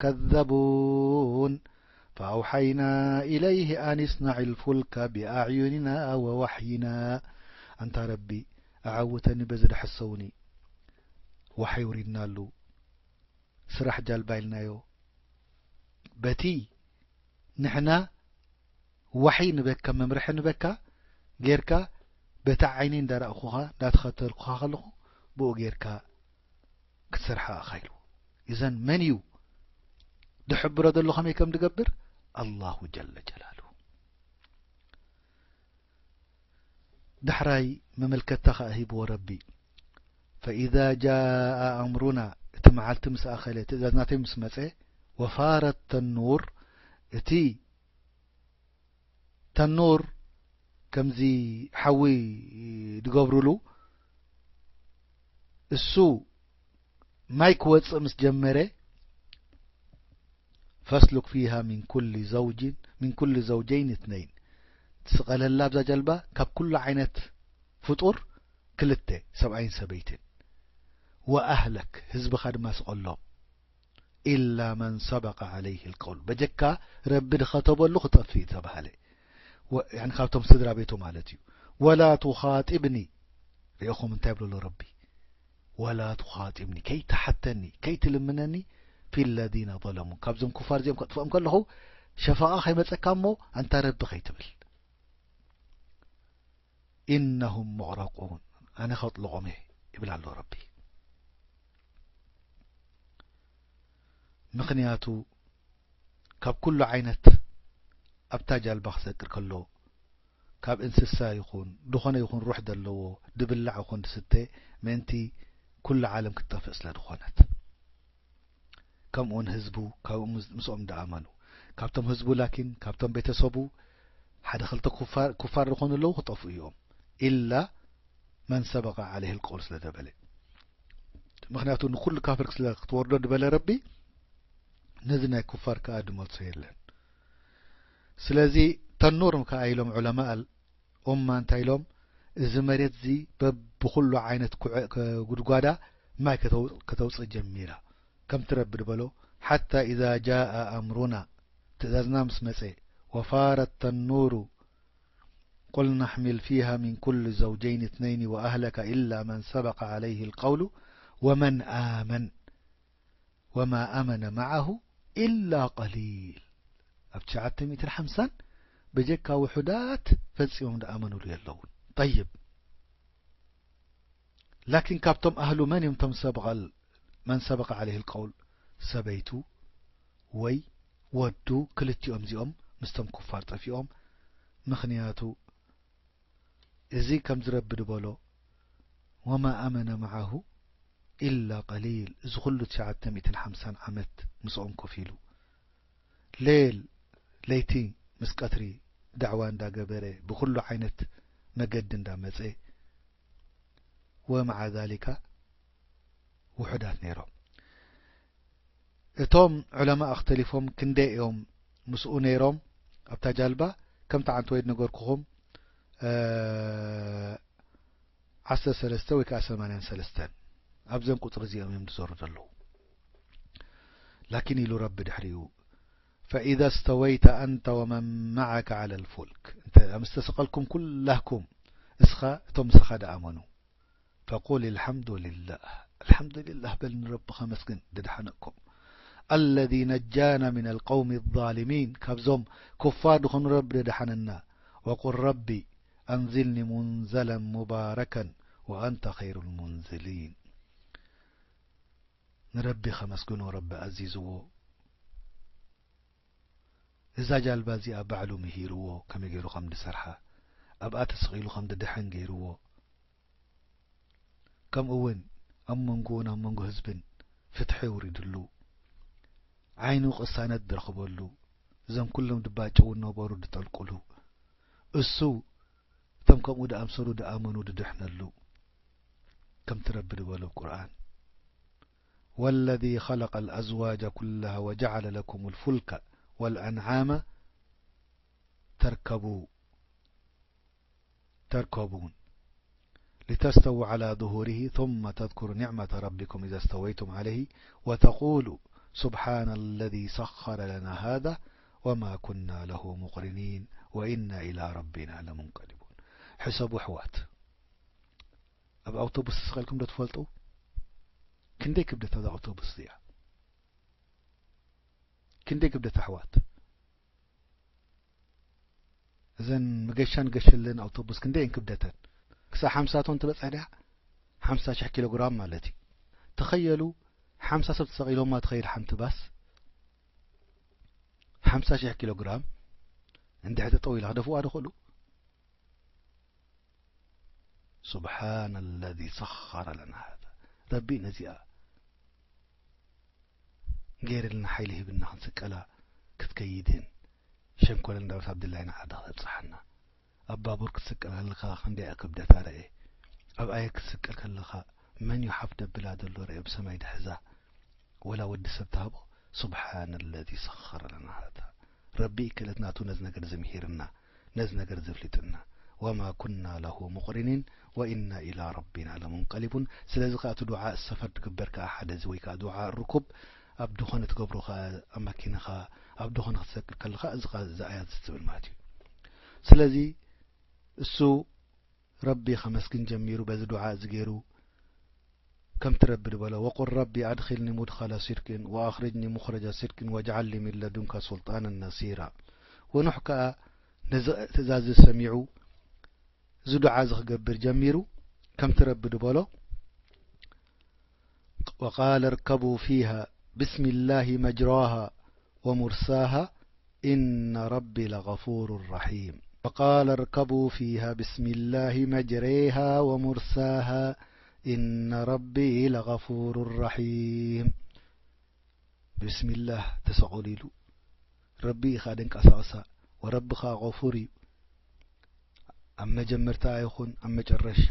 كذبون فأوحينا إليه أن اصنع الفلك بأعيننا ووحينا. ኣንታ ረቢ፣ ኣዐውተኒ በዚ ድሕሰውኒ። ዋሕይ ውሪድናሉ። ስራሕ ጃልባ ኢልናዮ። በቲ ንሕና ዋሕይ ንበካ፣ መምርሒ ንበካ ጌርካ፣ በታ ዓይነይ እንዳረኣኹኻ፣ እንዳተኸተልኩኻ ከለኹ፣ ብኡ ጌርካ ክትሰርሓ ኢኻ ኢሉ። እዘን መን እዩ ድሕብሮ ዘሎ ከመይ ከም ድገብር? ኣላሁ ጀለ ጀላሉ። ዳሕራይ መመልከትታ ኸኣ ሂብዎ ረቢ። فإذا جاء أمرنا፣ እቲ መዓልቲ ምስ ኣኸለ፣ ትእዛዝ ናተይ ምስ መጸ፣ وفار التنور፣ እቲ ተኑር ከምዚ ሓዊ ድገብሩሉ፣ እሱ ማይ ክወጽእ ምስ ጀመረ፣ فاسلك فيها من كل زوج، من كل زوجين اثنين، ትስቐለላ ኣብዛ ጀልባ ካብ ኩሉ ዓይነት ፍጡር ክልተ፣ ሰብኣይን ሰበይትን፣ وأهلك፣ ህዝብኻ ድማ ስቐሎም። إلا من سبق عليه القول، በጀካ ረቢ ድኸተበሉ ክጠፍእ እዩ ተባሃለ። ወ-፣ ያኒ ካብቶም ስድራ ቤቱ ማለት እዩ። ولا تخاطبني، ሪእኹም እንታይ ብሎ ኣሎ ረቢ? ولا تخاطبني، ከይትሓተኒ፣ ከይትልምነኒ في الذين ظلموا، ካብዞም ኩፋር እዚኦም ከጥፍኦም ከለኹ ሸፋቓ ከይመጸካ እሞ ኣንታ ረቢ ከይትብል። إنهم مغرقون، ኣነ ከጥልቖም እየ ይብል ኣሎ ረቢ። ምኽንያቱ ካብ ኩሉ ዓይነት ኣብታ ጃልባ ክሰቅር ከሎ፣ ካብ እንስሳ ይኹን ዝኾነ ይኹን ሩሕ ዘለዎ ድብላዕ ይኹን ድስተ ምእንቲ ኩሉ ዓለም ክትጠፍእ ስለ ዝኾነት። ከምኡውን ህዝቡ ካብኡ ምስ-፣ ምስኦም ደኣመኑ። ካብቶም ህዝቡ ላኪን፣ ካብቶም ቤተሰቡ ሓደ ክልተ ኩፋር፣ ኩፋር ዝኾኑ ኣለዉ ክጠፍኡ እዮም። إلا من سبق عليه القول ስለ ደበለ። ምኽንያቱ ንኩሉ ካፍር ስለ ክትወርዶ ድበለ ረቢ፣ ነዚ ናይ ኩፋር ከኣ ድመልሶ የለን። ስለዚ ተኑር ከኣ ኢሎም ዑለማ ኣል-፣ ኡማ እንታይ ኢሎም፣ እዚ መሬት እዚ በብኹሉ ዓይነት ኩዐ-፣ ከ-፣ ጉድጓዳ ማይ ከተው-፣ ከተውፅእ ጀሚራ። ከምቲ ረቢ ድበሎ፣ حتى إذا جاء أمرنا، ትእዛዝና ምስ መጸ፣ وفار التنور قلنا احمل فيها من كل زوجين اثنين وأهلك إلا من سبق عليه القول ومن آمن وما آمن معه إلا قليل። ኣብ ትሽዓተ ሚእትን ሓምሳን ብጀካ ውሑዳት ፈጺሞም ዝኣመኑሉ የለውን። ጠይብ፣ ላኪን ካብቶም ኣህሉ መን እዮም እቶም ሰበቐል-፣ መን ሰበቐ ዓለይሂ ልቀውል? ሰበይቱ ወይ ወዱ፣ ክልቲኦም እዚኦም ምስቶም ኩፋር ጠፊኦም። ምኽንያቱ እዚ ከምዚ ረቢ ዝበሎ፣ ወማ ኣመነ መዓሁ ኢላ ቀሊል፣ እዚ ኩሉ ትሽዓተ ሚእትን ሓምሳን ዓመት ምስኦም ኮፍ ኢሉ፣ ሌል ለይቲ ምስ ቀትሪ ዳዕዋ እንዳገበረ፣ ብኩሉ ዓይነት መገዲ እንዳመጸ፣ ወመዓ ዛሊካ ውሑዳት ነይሮም። እቶም ዑለማ ኣኽተሊፎም ክንደይ እዮም ምስኡ ነይሮም ኣብታ ጃልባ? ከምቲ ዓንተወይ ዝነገርኩኹም፣ እ፣ ዓሰርተ ሰለስተ ወይ ከኣ ሰማንያን ሰለስተን፣ ኣብዘን ቁጽሪ እዚኦም እዮም ዝዞሩ ዘለዉ። ላኪን ኢሉ ረቢ ድሕሪኡ፣ ፈኢዛ እስተወይተ ኣንተ ወመን መዓከ ዓለ ልፉልክ፣ እንተ ምስ ተሰቐልኩም ኩላኩም፣ እስኻ እቶም ምሳኻ ደኣመኑ፣ ፈቁል ኣልሓምዱሊላህ፣ ኣልሓምዱሊላህ በል፣ ንረብኻ ኣመስግን፣ ድድሓነኩም። ኣለዚ ነጃና ሚነል ቀውሚ ዛሊሚን፣ ካብዞም ኩፋር ዝኾኑ ረቢ ድድሓነና። ወቁል ረቢ ኣንዝልኒ ሙንዘለን ሙባረከን ወኣንተ ኸይሩል ሙንዝሊን። ንረቢ ከመስግኖ፣ ረቢ ኣዚዝዎ። እዛ ጃልባ እዚኣ ባዕሉ ምሂርዎ፣ ከመይ ገይሩ ከም ዝሰርሓ፣ ኣብኣ ተሰቒሉ ከም ዝድሕን ገይርዎ። ከምኡ እውን ኣብ መንጎኡን ኣብ መንጎ ህዝብን ፍትሒ የውሪድሉ፣ ዓይኑ ቅሳነት ዝረኽበሉ፣ እዞም ኩሎም ድባጭው ነበሩ ድጠልቁሉ፣ እሱ እቶም ከምኡ ድኣምሰሉ ድኣመኑ ድድሕነሉ፣ ከምቲ ረቢ ድበሎ ኣብ ቁርኣን፣ ወለዚ ኸለቀል ኣዝዋጀ ኩለሃ ወጀዐለ ለኩሙል ፉልከ ወልኣንዓመ ተርከቡ تركبون لتستووا على ظهوره ثم تذكروا نعمة ربكم إذا استويتم عليه وتقولوا سبحان الذي سخر لنا هذا وما كنا له مقرنين وإنا إلى ربنا لمنقلبون. ሕሰቡ ኣሕዋት፣ ኣብ ኣውቶቡስ ተሰቒልኩም ዶ ትፈልጡ? ክንደይ ክብደት እዛ ኣውቶቡስ እዚኣ? ክንደይ ክብደት ኣሕዋት? እዘን መገሻ ንገሸለን ኣውቶቡስ ክንደይ እየን ክብደተን? ክሳብ ሓምሳ ቶን ትበጽሕ ድያ? ሓምሳ ሽሕ ኪሎ ግራም ማለት እዩ። ተኸየሉ፣ ሓምሳ ሰብ ተሰቒሎማ ትኸይድ ሓንቲ ባስ ሓምሳ ሽሕ ኪሎ ግራም እንድሕር ጠጠው ኢላ ክደፍዋ ዶ ክእሉ? سبحان الذي سخر لنا هذا። ረቢ ነዚኣ ገይርልና ሓይሊ ሂብና ክንስቀላ ክትከይድን ሸንኮለል እንዳበለት ዓብድላይ ንዓዳ ከተብጽሓና። ኣብ ባቡር ክትስቀል ከለኻ ክንደይ ክብደታ ረኤ። ኣብ ኣየር ክትስቀል ከለኻ መን እዩ ሓፍ ደብላ ዘሎ ረኤ ብሰማይ ድሕዛ። ወላ ወዲ ሰብ ትሃቦ። سبحان الذي سخر لنا هذا። ረቢ ክእለት ናቱ ነዚ ነገር እዚ ምሂርና፣ ነዚ ነገር እዚ ኣፍሊጡና። وما كنا له مقرنين وإنا إلى ربنا لمنقلبون። ስለዚ ከኣ እቲ ዱዓ ሰፈር ትግበር ከኣ ሓደ እዚ ወይ ከኣ ዱዓ ርኩብ ኣብ ድኾነ ትገብሮ ከኣ ኣብ መኪናኻ ኣብ ድኾነ ክትሰቅል ከለኻ እዚ ከኣ እዚ ኣያት እዚ ትብል ማለት እዩ። ስለዚ እሱ ረቢ ከመስግን ጀሚሩ በዚ ዱዓ እዚ ገይሩ ከምቲ ረቢ ዝበሎ وقل رب أدخلني مدخل صدق وأخرجني مخرج صدق واجعل لي من لدنك سلطانا نصيرا. ወኑሕ ከኣ ነዚ ትእዛዝ እዚ ሰሚዑ እዚ ዱዓ እዚ ክገብር ጀሚሩ ከምቲ ረቢ ዝበሎ وقال اركبوا فيها بسم الله مجراها ومرساها إن ربي لغفور رحيم. وقال اركبوا فيها بسم الله مجريها ومرساها إن ربي لغفور رحيم. ብስሚላህ ተሰቐሉ ኢሉ ረቢ ኢኻ ደንቀሳቕሳ ወረቢ ኸኣ غفور እዩ ኣብ መጀመርታ ይኹን ኣብ መጨረሻ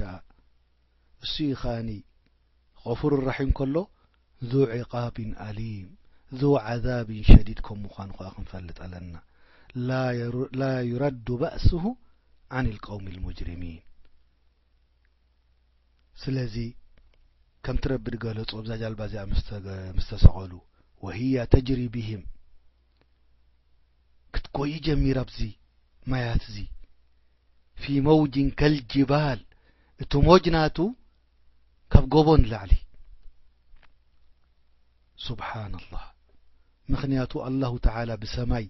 እሱ ኢኻኒ غفور رحيم ከሎ ذو عقاب أليم ذو عذاب شديد ከም ምዃኑ ኸኣ ክንፈልጥ ኣለና لا يرد بأسه عن القوم المجرمين ስለዚ ከምቲ ረቢ ዝገለጾ ኣብዛ ጃልባ እዚኣ ምስ ተሰቐሉ وهي تجري بهم ክትጎይ ጀሚራ ኣብዚ ማያት እዚ في موج كالجبال እቲ ሞጅ ናቱ ካብ ጎቦ ንላዕሊ سبحان الله ምኽንያቱ ኣላሁ ተዓላ ብሰማይ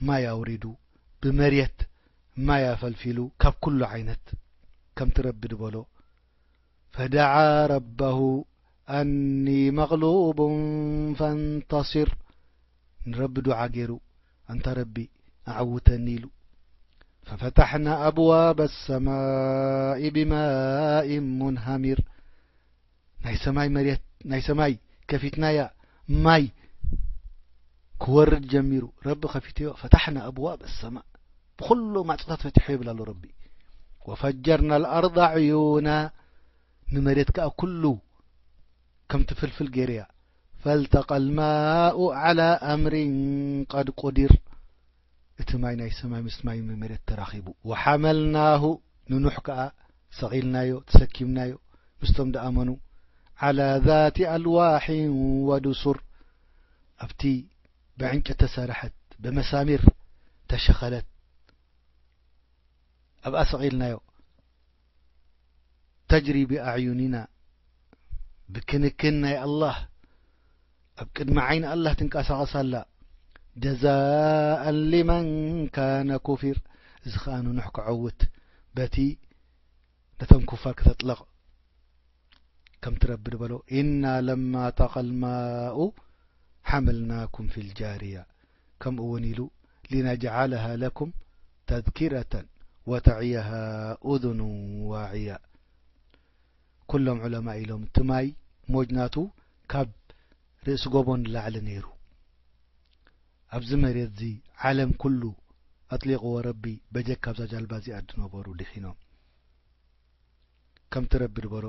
ማይ ኣውሪዱ ብመሬት ማይ ኣፈልፊሉ ካብ ኩሉ ዓይነት ከምቲ ረቢ ዝበሎ فدعا ربه أني مغلوب فانتصر ንረቢ ዱዓ ገይሩ ኣንታ ረቢ ኣዕውተኒ ኢሉ ففتحنا أبواب السماء بماء منهمر ናይ ሰማይ መሬት ናይ ሰማይ ከፊትናያ ማይ ክወርድ ጀሚሩ ረቢ ከፊትዮ ፈታሕና ኣብዋብ ኣሰማእ ብኩሉ ማዕፅታት ፈትሖ ይብል ኣሎ ረቢ ወፈጀርና ልኣርض ዕዩና ንመሬት ከዓ ኩሉ ከምቲ ፍልፍል ገይርያ ፈልተቀ ልማኡ ዓላ ኣምሪን ቀድ ቁዲር እቲ ማይ ናይ ሰማይ ምስ ማይ መሬት ተራኺቡ ወሓመልናሁ ንኑሕ ከኣ ሰቒልናዮ ተሰኪምናዮ ምስቶም ደኣመኑ ዓላ ዛቲ ኣልዋሕን ወዱሱር ኣብቲ ብዕንጨት ተሰርሐት ብመሳሚር ተሸኸለት ኣብኣ ሰቒልናዮ ተጅሪ ብኣዕዩኒና ብክንክን ናይ ኣላህ ኣብ ቅድሚ ዓይኒ ኣላህ ትንቀሳቐስ ኣላ ጀዛእን ሊመን ካነ ኩፊር እዚ ኸኣ ንኑሕ ክዐውት በቲ ነቶም ኩፋር ክተጥለቕ ከምቲ ረቢ ዝበሎ ኢና ለማ ጠቐ ልማኡ ሓመልናኩም ፊ ልጃርያ ከምኡ እውን ኢሉ ሊነጅዓለሃ ለኩም ተዝኪረተን ወተዕየሃ ኡذኑ ዋዕያ ኩሎም ዑለማ ኢሎም እቲ ማይ ሞጅ ናቱ ካብ ርእሲ ጎቦ ንላዕሊ ነይሩ ኣብዚ መሬት እዚ ዓለም ኩሉ ኣጥሊቕዎ ረቢ በጀካ ኣብዛ ጃልባ እዚኣ ዝነበሩ ድሒኖም ከምቲ ረቢ ዝበሎ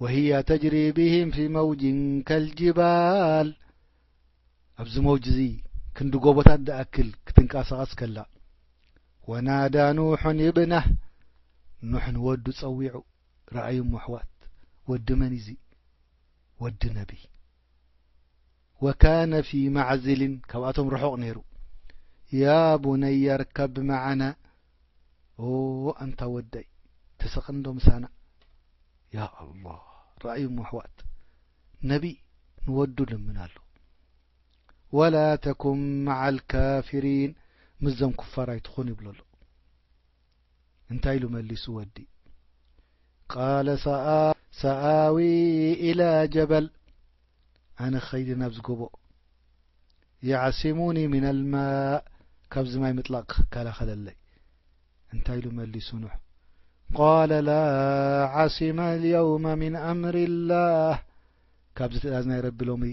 وهي تجري بهم في موج كالجبال ኣብዚ መውጅ እዚ ክንዲ ጎቦታት ዝኣክል ክትንቀሳቐስ ከላ ወናዳ ኑሑን ይብነህ ኑሕ ንወዱ ጸዊዑ ረኣዩሞ ኣሕዋት ወዲ መን እዚ ወዲ ነቢይ وكان في معزل، ካብኣቶም ርሑቕ ነይሩ። يا بني اركب معنا، ኦ ኣንታ ወደይ፣ ተሰቐንዶ ምሳና። ያ ኣላህ፣ ረኣዩ እሞ ኣሕዋት፣ ነቢ ንወዱ ልምን ኣሎ። ولا تكن مع الكافرين፣ ምስዞም ኩፋር ኣይትኹን ይብሎ ኣሎ። እንታይ ኢሉ መሊሱ ወዲ? قال سآ-، سآوي إلى جبل، ኣነ ኸይዲ ናብዚ ጎቦ። يعصمني من الماء، ካብዚ ማይ ምጥላቕ ክከላኸለለይ። እንታይ ኢሉ መሊሱ ኑሕ? قال لا عصم اليوم من أمر الله، ካብዚ ትእዛዝ ናይ ረቢ ሎሚ፣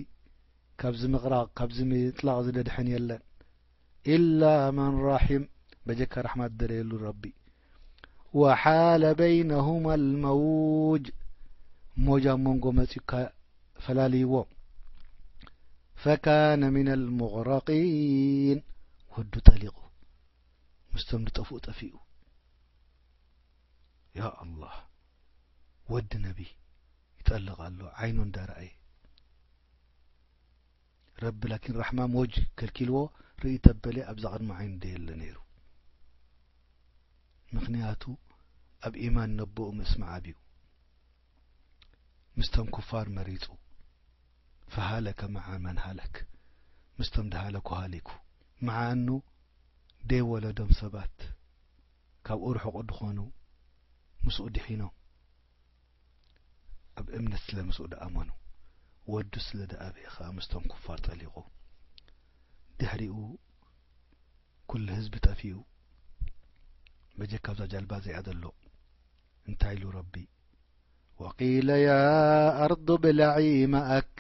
ካብዚ ምቕራቕ፣ ካብዚ ምጥላቕ ዝደድሕን የለን። إلا من رحم، በጀካ ራሕማ ዝደለየሉ ረቢ። وحال بينهما الموج، ሞጅ ኣብ መንጎ መጺኡ ፈላልይዎ። فكان من المغرقين، ወዱ ጠሊቑ፣ ምስቶም ዝጠፍኡ ጠፊኡ። ያ ኣላህ፣ ወዲ ነቢ ይጠልቕ ኣሎ፣ ዓይኑ እንዳረኣየ። ረቢ ላኪን ራሕማ ሞጅ ከልኪልዎ፣ ርኢ ተበለ ኣብዛ ቅድሚ ዓይኑ ደየለ ነይሩ። ምኽንያቱ ኣብ ኢማን ነቦኡ ምስማዕ ኣብዩ። ምስቶም ኩፋር መሪጹ። فهلك مع من هلك، ምስቶም ድሃለኩ ሃሊኩ። መዓኑ ደይ ወለዶም ሰባት ካብኡ ርሑቕ ድኾኑ ምስኡ ድሒኖም። ኣብ እምነት ስለ ምስኡ ደኣመኑ፣ ወዱ ስለ ደኣበየ ኸኣ ምስቶም ኩፋር ጠሊቑ። ድሕሪኡ ኩሉ ህዝቢ ጠፊኡ። በጀካ ኣብዛ ጃልባ እዚኣ ዘሎ። እንታይ ኢሉ ረቢ? وقيل يا أرض ابلعي ماءك።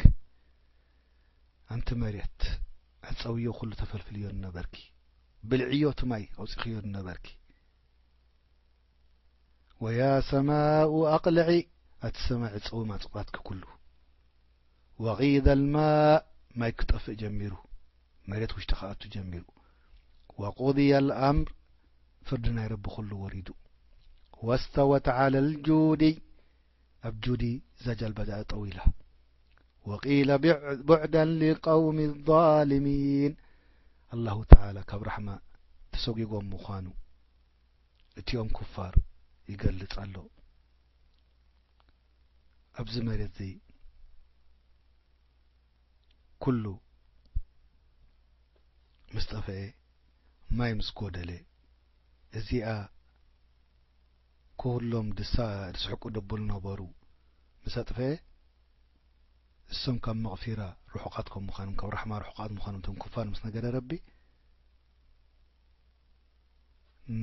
ኣንቲ መሬት፣ ዕጸውዮ ኩሉ ተፈልፍልዮ ዝነበርኪ፣ ብልዕዮ እቲ ማይ ኣውጺኽዮ ዝነበርኪ። ويا سماء أقلعي، ኣቲ ሰማይ ዕጸዊ ማጽቋትኪ ኩሉ። وغيض الماء، ማይ ክጠፍእ ጀሚሩ፣ መሬት ውሽጢ ክኣቱ ጀሚሩ። وقضي الأمر، ፍርዲ ናይ ረቢ ኩሉ ወሪዱ። واستوت على الجودي، ኣብ ጁዲ እዛ ጃልባ እዚኣ ጠጠው ኢላ። وقيل بع-، بعدا للقوم الظالمين، ኣላሁ ተዓላ ካብ ራሕማ ተሰጒጎም ምዃኑ እቲኦም ኩፋር ይገልጽ ኣሎ። ኣብዚ መሬት እዚ ኩሉ ምስ ጠፍአ፣ ማይ ምስ ጎደለ፣ እዚኣ ኩሎም ድሳ-፣ ድስሕቁ ደብሉ ነበሩ ምስ ኣጥፍአ፣ እሶም ካብ መቕፊራ ርሑቓት ከም ምዃኖም፣ ካብ ራሕማ ርሑቓት ምዃኖም እቶም ኩፋር ምስ ነገረ ረቢ፣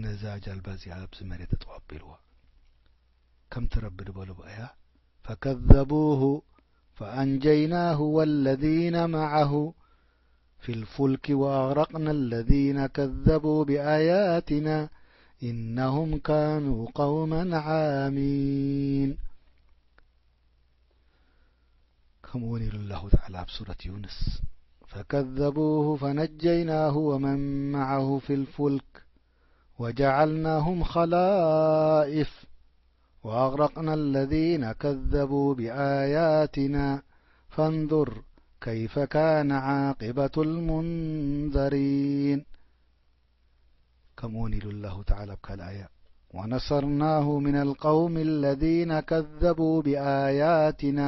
ነዛ ጃልባ እዚኣ ኣብዚ መሬት ጠጠው ኣቢልዋ። ከምቲ ረቢ ዝበሎ ብኣያ፣ فكذبوه فأنجيناه والذين معه في الفلك وأغرقنا الذين كذبوا بآياتنا إنهم كانوا قوما عمين. ከምኡ እውን ኢሉ ኣላሁ ተዓላ ኣብ ሱረት ዩንስ፣ فكذبوه فنجيناه ومن معه في الفلك وجعلناهم خلائف وأغرقنا الذين كذبوا بآياتنا فانظر كيف كان عاقبة المنذرين. ከምኡ እውን ኢሉ ኣላሁ ተዓላ ኣብ ካልእ ኣያ፣ ونصرناه من القوم الذين كذبوا بآياتنا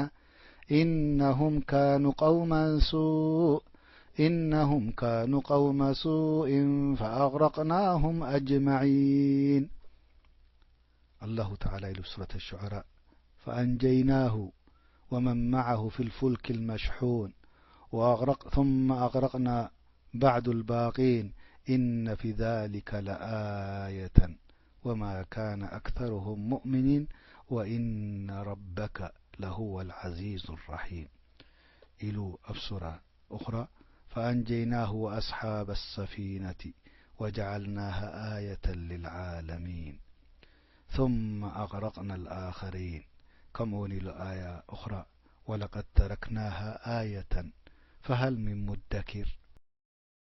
إنهم كانوا قوما سوء، إنهم كانوا قوم سوء فأغرقناهم أجمعين. ኣላሁ ተዓላ ኢሉ ኣብ ሱረት ኣሹዓራ፣ فأنجيناه ومن معه في الفلك المشحون وأغرق-، ثم أغرقنا بعد الباقين إن في ذلك لآية وما كان أكثرهم مؤمنين وإن ربك لهو العزيز الرحيم ኢሉ ኣብ ሱራ أخرى، فأنجيناه وأصحاب السفينة وجعلناها آية للعالمين ثم أغرقنا الآخرين። ከምኡ እውን ኢሉ ኣያ أخرى، ولقد تركناها آية فهل من مدكر።